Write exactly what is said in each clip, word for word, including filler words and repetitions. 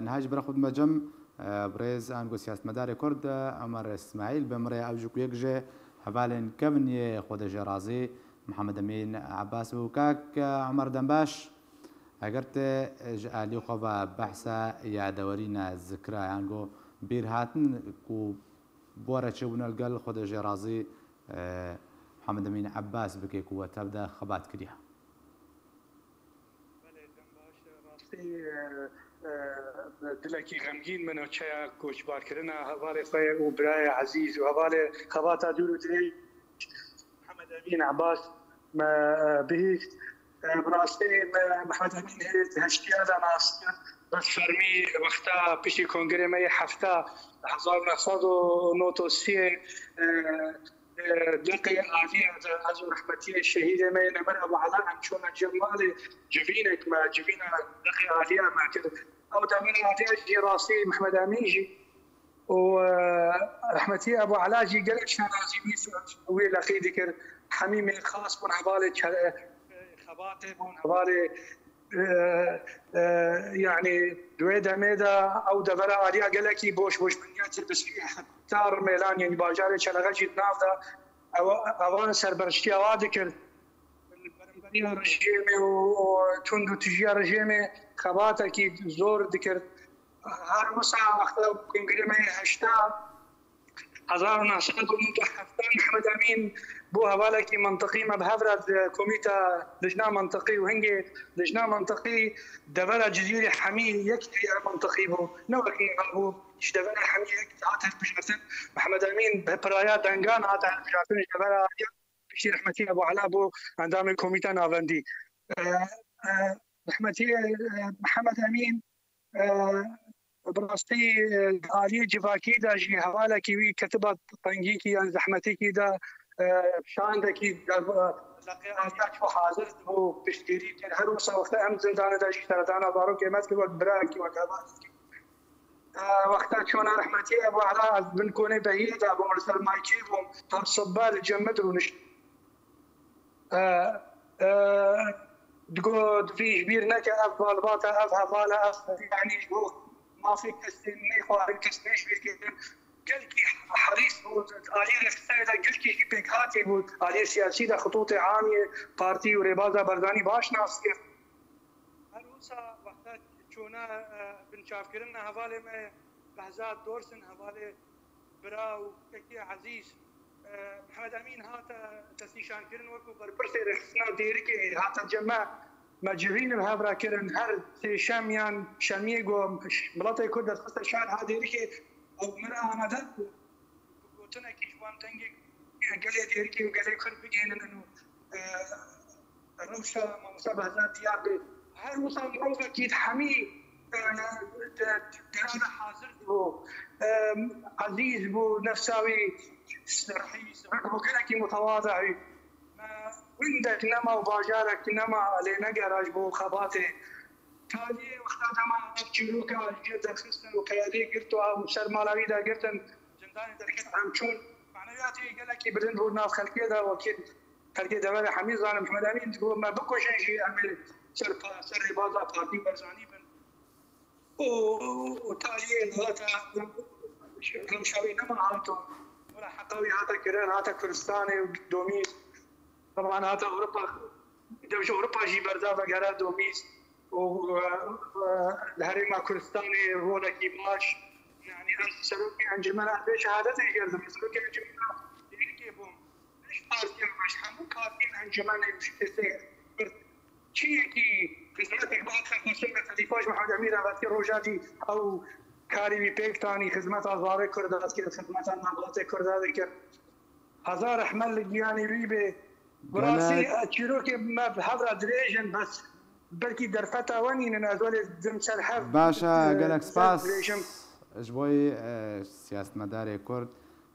Niha jî bira xwe bime cem, birêz ango siyasetmedarê Kurd Omer Îsmaîl bi min re ew jî ku yek ji hevalên kevin yê Xwedê jê razî Mihemed Emîn Ebbas bû. Kak Omer dembaş, eger te ji alî xwe ve behsa yadewerîna zikra yan go bîrhatin ku bore çêbûne li gel Xwedê jê razî Mihemed Emîn Ebbas bike ku we tev de xebat kiriye. Belê, dem baş. Rastî, e, e, dilekî xemgîn min û çeya koçbarkirina hevalê xwe û birayê ezîz û hevalê xebata dûr û dirêj Mihemed Emîn Ebbas me, e, bihîst. E, bi rastî me Mihemed Emîn hê di heştiya de nas kir. Bi fermî wexta piştî kongrê me yê hefta hezar neh sed û nod û sê, e, Deqê Aliya de ez û rehmetiyê şehîdê me yê nemir Ebu Ela em çûne cem malê civînek me, civîna Deqê Aliya me kir. Ew devera Aliya jî rastî Mehmed Emîn jî û, e, rehmetiyê Ebu Ela jî gelek şanazî wî, wê leqî dikir. Hemî mêrxas bûn hevalê çe-, xebatê bûn, hevalê e, e, yanî di wê demê de ew devera Aliya gelekî boş boş bûn, ya Tirbisî heta Rêmêlan, yanî bajarê Çelexe jî di nav de ew, ewan serberiştiya wa dikir. Beramberî rejîmê û, û tund û tijiya rejîmê xebatekî zor dikir. Her wisa wexta kongrê me yê heşta, hezar û neh sed û nod û heft Mehmed Emîn bû hevalekî mintiqî, me bi hev re di komîta lijna mintiqî û hingê lijna mintiqî devera Cizîrê hemî yek heyet mintiqî bû. Ne wek niha bû, ji devera hemî yek hat hilbijartin. Mehmed Emîn bi piraya dengan hat hilbijartin ji devera Aliya. Piştî rehmetî Ebu Ela bû endamê komîta navendî. E, e, rehmetî, e, Mihemed Emîn, e, bi rastî, e, di aliyê civakî de jî hevalekî wî ketiba tengîkî yan zehmetîkî de, e, şandekî de, e, leqê Aliya çû hazir bû, piştgirî kir. Her wisa wexta em zindanê de jî seredana zarokê me dikir, wek birakî, wek hevalekî. E, wexta çûna rehmetî Ebu Ela, ez bin konê Behîrê de bûm, li ser maykê bûm, her sibe li cem min dirûnişt. E, e, digot, vî ji bîr neke, ev malbata, ev hevala, ev, yanî ji bo mafê kesê nêxwarin, kes nêşbîrkirin. Gelkî herîs bû, aliyê rêxistinê de gelkî jî pêkhatî bû, aliyê siyasî de xitûtê amiyê partî û rêbaza Barzanî baş nas kir. Her wisa wexta çûna, e, binçavkirina hevalê me Behzad Dorsin, hevalê bira û kekê ezîz, e, Mihemed Emîn hate destnîşankirin wekû berpirsê rêxistina Dêrikê, hate cem me, me civîn bi hev re kirin, her sêşem yan şemiyê ku miletê Kurd derxiste şar ha Dêrikê, ew me re amade bû. Bi gotinekî ji wan dengê gelê Dêrikê û gelê Kurd bigihînin û, e, rewşa Mamosta Behzad diyar be. Her wisa mirovekî di hemî, e, de-, dera de hazir bû. E, ezîz bû, nefsa wî rehî, sivik bû, gelekî mutewazî bû. Me gundek nema û bajarek nema lê negera ji bo xebatê. Taliyê wexta dema ev çîroka ji cê derxistin û qeyadê girt û ew ser mala wî de girtin, zindanê derket em çûn. Maneviyatê gelekî bilind bû nav xelkê de, wekî xelkê deverê hemî zanin. Mihemed Emîn digot, me bikujin jî em ê ser pa-, ser rêbaza Partî û Barzanî bin. Û, û taliyê hata rewşa wî nema hato. Wela heqa wî hate kirin, hate Kurdistanê û domîz. Teban hate Ewropa, dev ji Ewropa jî berda vegere domîz. Û, e, e, li herêma Kurdistanê rolekî baş. Yanî ez serokê encûmena, ez vê şehadetê jê didim, ez serokê encûmena Dêrikê bûm. Ne ji partiya me, ji hemû partiyên encûmenê û ji kesê Kurd. Çi yekî xizmetek bi Xweser Xweser me Xelîfa ji Mihemed Emîn re vekî roja dî ew karî wî pêk tanî, xizmeta zarê Kurd e dikir, xizmeta malbatê Kurd e dikir. Hezar rehmet li giyanê wî bê. Bi rastî, gelek e, çîrokê me bi hev re dirêj in, bes belkî derfeta we nînin, ez welê dim ser hev, baş e, e, gelek spas dirêjim. Ji bo yê, e, siyasetmedarê Kurd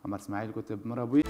Omer Îsmaîl ku tu bi min re bûyî.